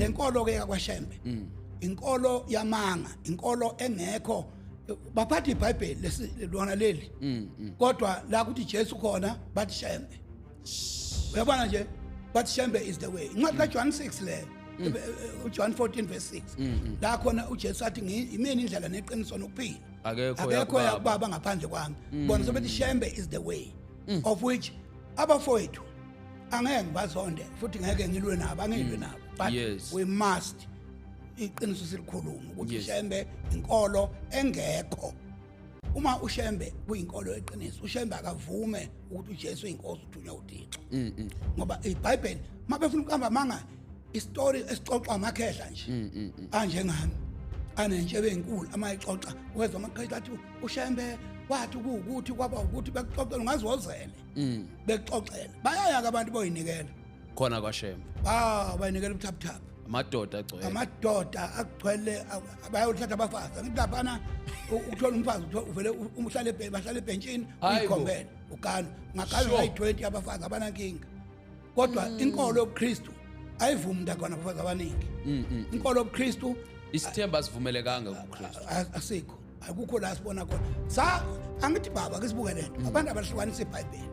Lenkolo ke yakwaShembe inkolo yamanga, inkolo engekho. Baphatha iBhayibheli lona leli, kodwa la kuthi Jesu khona bathi Shembe. Uyabona nje, bathi Shembe is the way. Incwadi kaJohn 6 le, uJohn 14 verse 6, la khona uJesu athi, "Yimina indlela neqiniso nokuphila." Akekho Akekho yakubaba. Yakubaba ngaphandle kwami. Bona sebethi Shembe is the way, of which abafowethu angeke ngibazonde futhi ngeke ngilwe nabo, angilwe nabo, but we must iqiniso silikhuluma ukuthi Shembe inkolo engekho. Uma uShembe kuyinkolo eqiniso, uShembe akavume ukuthi uJesu uyinkosi, uthunywa uThixo, ngoba iBhayibheli mabefuna ukuhamba manga istory esixoxwa amakhehla nje anjengami anentshebe enkulu, amayixoxa wezwa amakhehla athi uShembe wathi kuwukuthi kwaba ukuthi bekuxoxela ungazozele, bekuxoxela. Bayaya ke abantu boyinikela Khona kwaShembe. Ba bayinikela ubuthaphuthaphu. Amadoda agcwele. Amadoda agcwele, bayothatha abafazi. Angithi laphana ukuthola umfazi uvele uhlale bahlale ebhentshini. Hayi bo. Uyikhombele ugana ungagana ayi-20 abafazi, abanankinga. Kodwa inkolo yobuKristu ayivumi umuntu akhona abafazi abaningi. Inkolo yobuKristu Isithemba asivumelekanga kuKristu. Asikho, akukho la sibona khona. Sa angithi baba, ke sibuke lento, abantu abahlukanisa iBhayibheli.